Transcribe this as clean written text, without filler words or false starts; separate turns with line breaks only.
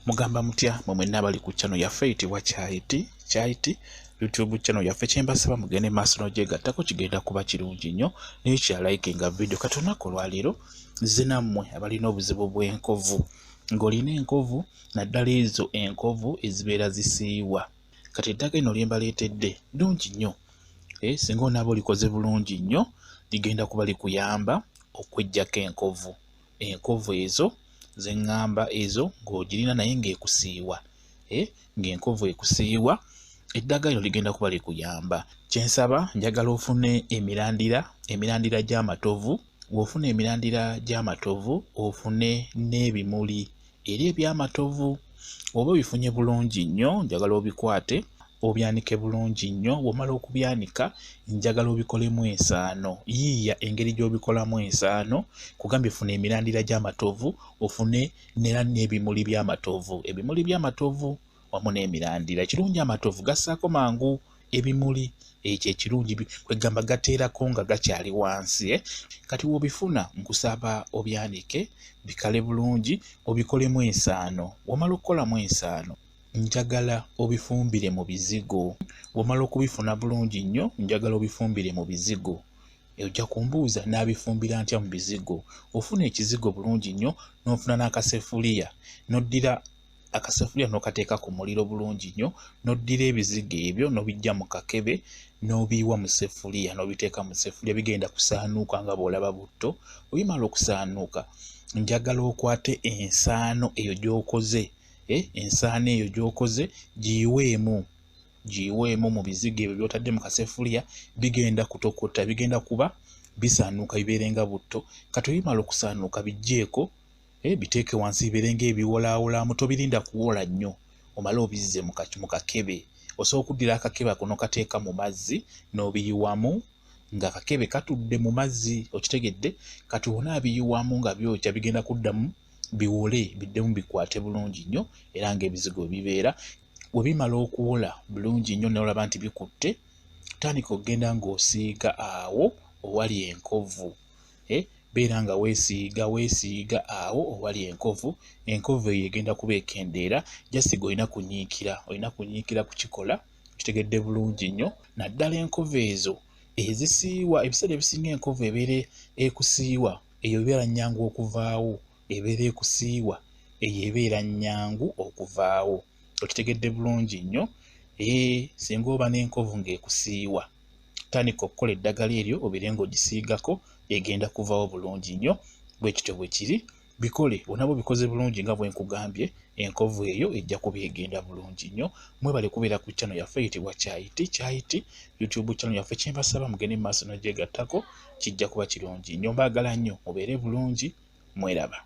Mugamba mutya mwe mwenna abali ku channel yaffe eyitibwa Kyayiti Kyayiti YouTube channel yaffe? Kyembasaba mugende maaso n'ogyegattako, kigenda kuba kirungi nnyo. Naye kyalikinga video. Kati olunaku olwaleero nze nammwe abalina obuzibu bw'enkovu, ng'olina enkovu naddala ezo enkovu ezibeera zisiiwa. Kati eddagala lino lye mbaleetedde ddungi nnyo. Singa onaaba olikoze bulungi nnyo, ligenda kuba likuyamba okweggyako enkovu. Enkovu ezo ze ŋŋamba ezo ng'ogirina naye ng'ekusiiwa, ng'enkovu ekusiiwa, eddagala lino ligenda kuba likuyamba. Kye nsaba, njagala ofune emirandira, emirandira gy'amatovu. Bw'ofuna emirandira gy'amatovu, ofune n'ebimuli era eby'amatovu. Oba obifunye bulungi nnyo, njagala obikwate obyanike bulungi nnyo. Bw'omala okubyanika, njagala obikolemu ensaano. Yiiya engeri gy'obikolamu ensaano. Kugambye funa emirandira gy'amatovu, ofune nera n'ebimuli by'amatovu. Ebimuli by'amatovu wamu n'emirandira. Ekirungi, amatovu gassaako mangu ebimuli. Ekyo ekirungi, kwegamba gateerako nga gakyali wansi. Kati w'obifuna, nkusaba obyanike bikale bulungi, obikolemu ensaano. Bw'omala okukolamu ensaano, njagala obifumbire mu bizigo. Bw'omala okubifuna bulungi nnyo, njagala obifumbire mu bizigo. Ojja kumbuuza, naabifumbira ntya mu bizigo? Ofuna ekizigo bulungi nnyo, n'ofuna n'akasefuliya, n'oddira akasefuliya n'okateeka ku muliro bulungi nnyo, n'oddira ebizigo ebyo n'obiggya mu kakebe n'obiyiwa mu ssefuliya, n'obiteeka mu ssefuliya. Bigenda kusaanuuka nga bw'olaba butto. Bwe bimala okusaanuuka, njagala okwate ensaano eyo gy'okoze, ensaano eyo gy'okoze giyiweemu, giyiweemu mu bizigo ebyo by'otadde mu kasefuliya. Bigenda kutokota, bigenda kuba bisaanuuka, bibeere nga butto. Kati bwe bimala okusaanuuka, biggyeeko, biteeke wansi bibeere ng'ebiwolaawolaamu. Tobirinda kuwola nnyo, omale obizze mu kakebe. Osobola okuddira akakebe ako n'okateeka mu mazzi n'obiyiwamu ng'akakebe katudde mu mazzi. Okitegedde? Kati bw'onaabiyiwamu nga byokya, bigenda kuddamu biwole, biddemu bikwate bulungi nnyo era ng'ebizigo bwe bibeera. Bwe bimala okuwola bulungi nnyo n'olaba nti bikutte, tandika okugenda ng'osiiga awo owali enkovu. Beera nga weesiiga, weesiiga awo owali enkovu. Enkovu eyo egenda kuba ekendeera. Just ggwe olina kunyiikira, olina kunyiikira kukikola. Okitegedde bulungi nnyo? Naddala enkovu ezo ezisiiwa. Ebiseera ebisinga enkovu ebeera ekusiiwa, eyo ebeera nnyangu okuvaawo. Ebeera ekusiiwa, eyo ebeera nnyangu okuvaawo. Okitegedde bulungi nnyo? Singa oba n'enkovu ng'ekusiiwa, tandika okukola eddagala eryo, obeere ng'ogisiigako, egenda kuvaawo bulungi nnyo. Bwe kityo bwe kiri. Bikole, bw'onaaba obikoze bulungi nga bwe nkugambye, enkovu eyo ejja kuba egenda bulungi nnyo. Mwebale kubeera ku channel yaffe eyitibwa Kyayiti Kyayiti YouTube channel yaffe. Kye mbasaba, mugende mu maaso n'ogyegattako, kijja kuba kirungi nnyo. Mbaagala nnyo, mubeere bulungi, mweraba.